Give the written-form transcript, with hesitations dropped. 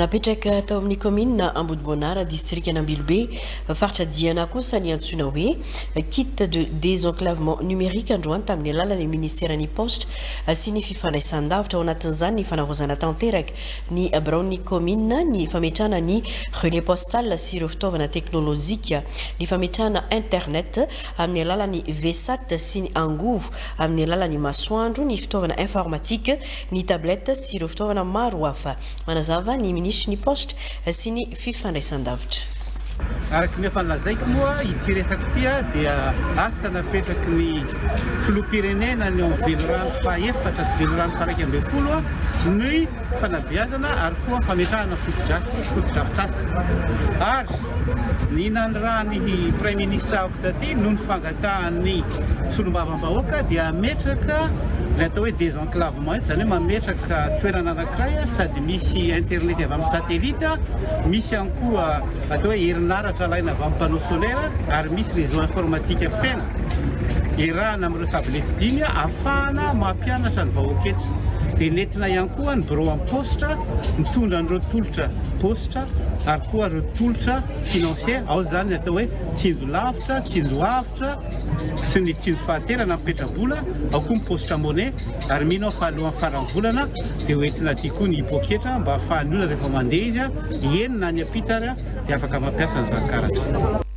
Napetraka tao amin'ny kaominina Ambodiboanara, distrikan'Ambilobe, faritra Diana kosa ny antsoina hoe Kit de désenclavement numérique androany tamin'ny alalan'ny minisiteran'ny Paositra sy ny fifandraisan-davitra. Ao anatin'izany ny fanavaozana tanteraka ny biraon'ny kaominina, ny fametrahana ny relais postal sy ireo fitaovana teknolojika, ny fametrahana internet amin'ny alalan'ny VSAT sy ny angovo amin'ny alalan'ny masoandro, ny fitaovana informatique, ny tablette sy ireo fitaovana maro hafa. Manazava ny minisitry ny Paositra sy ny fifandraisandavitra. Araka ny efa nolazaiko moa, ity resaka ity dia asa napetraky ny Filoham-pirenena ny ao amin'ny velirano fahaefatra sy velirano faha-11 ny fanabeazana ary koa fametrahana fotodrafitrasa. Ary ny nanirahan'ny Praiminisitra aho taty noho ny fangatahan'ny Solombavambahoaka dia hametraka ilay atao hoe désenclavement eto, izany hoe mametraka toerana anankiray sady misy internet avy amin'ny satellite, misy ihany koa atao hoe herinaratra alaina avy amin'ny panneau solaire ary misy réseau informatique feno iarahana amin'ireo tablette dimy ahafahana mampianatra ny vahoaka eto. Dia nentina ihany koa ny birao amin'ny paositra mitondra an'ireo tolotra paositra ary koa ireo tolotra financier, ao izany ny atao hoe tsinjo lavitra, tsinjo avotra sy ny tsinjo fahaterana amin'ny petrabola, ao koa ny paositra monnaie ary mino aho fa alohan'ny faran'ny volana dia ho entina aty koa ny poketra mba ahafahan'ny olona rehefa mandeha izy eny na any am-pita ary dia afaka mampiasa an'izany karatra.